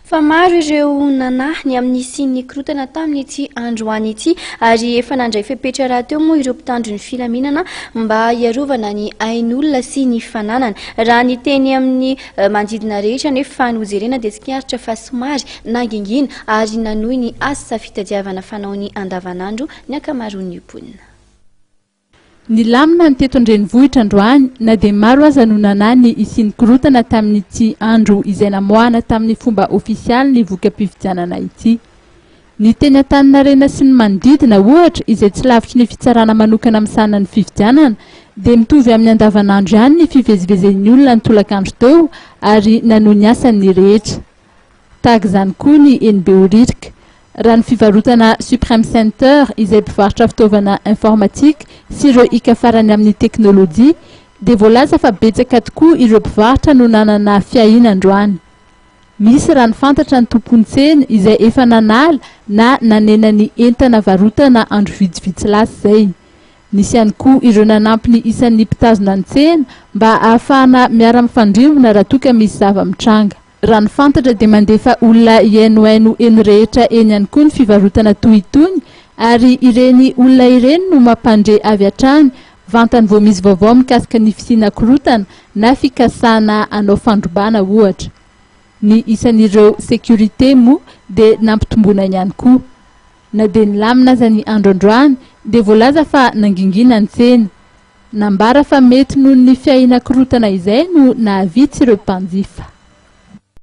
Fa maro ireo nanahy ny amin'ny hisian'ny korontana tamin'ity androany ity ary efa nandray fepetra rahateo moa ireo mpitandro ny filaminana mba hiarovana ny ain'olona sy ny fananana. Raha ny teny amin'ny manodidina rehetra anefa no jerena dia tsikaritra fa somary nangingina ary nanohy ny asa fitadiavana fanaony andavanandro ny ankamaroan'ny mponina. Nilamina ny teto an-drenivohitra androany na dia maro aza no nanahy ny hisian'ny korontana tamin'ity andro izay namoahana tamin'ny fomba ofisialy ny voka-pifidianana ity. Ny teny Antaninarenina sy ny manodidina, ohatra, izay tsy lavitry ny fitsarana manokana misahana ny fifidianana, dia mitovy amin'ny andavanandro ihany ny fivezivezen'ny olona ny tolakandro teo ary nanohy ny asany ny rehetra. Tahaka izany koa ny eny Behoririka. Raha ny fivarotana Supreme Center, izay mpivarotra fitaovana informatique sy ireo hika farany amin'ny teknolojia, dia voalaza fa betsaka tokoa ireo mpivarotra no nanana fiahiana androany. Misy raha ny fantatra ny tompon-tsena izay efa nanala na nanena ny entana varotana andro vitsivitsy lasa izay. Nisy ihany koa ireo nanampy ny isan'ny mpitazona ny tsena mba ahafahana miara-mifandrimbona raha toa ka misy zava-mitranga. Raha ny fantatra dia mandefa olona hihainohaino eny rehetra eny ihany koa ny fivarotana toy itony ary ireny olona ireny no mampandre avy hatrany vantany vao misy vaovao mikasika ny fisiana korontana na fikasana hanao fandrobana ohatra. Ny isan'ireo sécurité moa dia nampitomboina ihany koa. Na dia nilamina aza ny andro androany dia voalaza fa nangingina ny tsena. Nambara fa mety noho ny fiahiana korontana izay no nahavitsy ireo mpanjifa.